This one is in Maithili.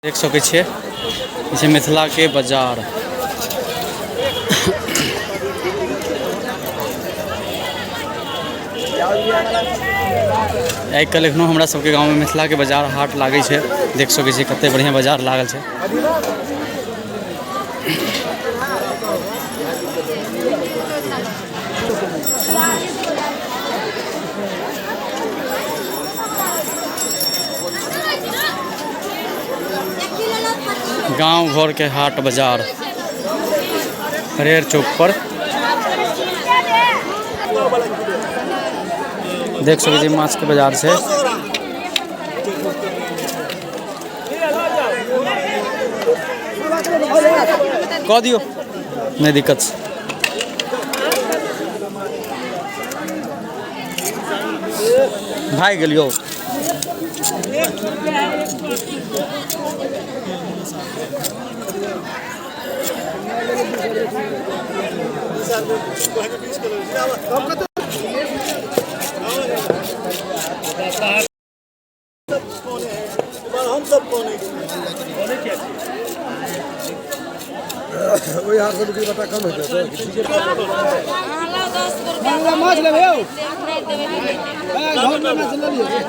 देख सकै छियै, ई छै मिथिलाके बाजार। आइ काल्हि एखनो हमरा सबके गाँवमे मिथिलाके बाजार हाट लागै छै। देख सकै छियै, कते बढ़िआँ बाजार लागल छै। गांव घर के हाट बाजार हरेर चौक पर देख सकै छी, माछ के बाजार छै। कह दियौ, नहि दिक्कत छै। भागि गेलियौ। ओहि हाटसँ बिक्री बट्टा कम हेतै। माछ लेबै यौ? घरमे माछ लेलियै।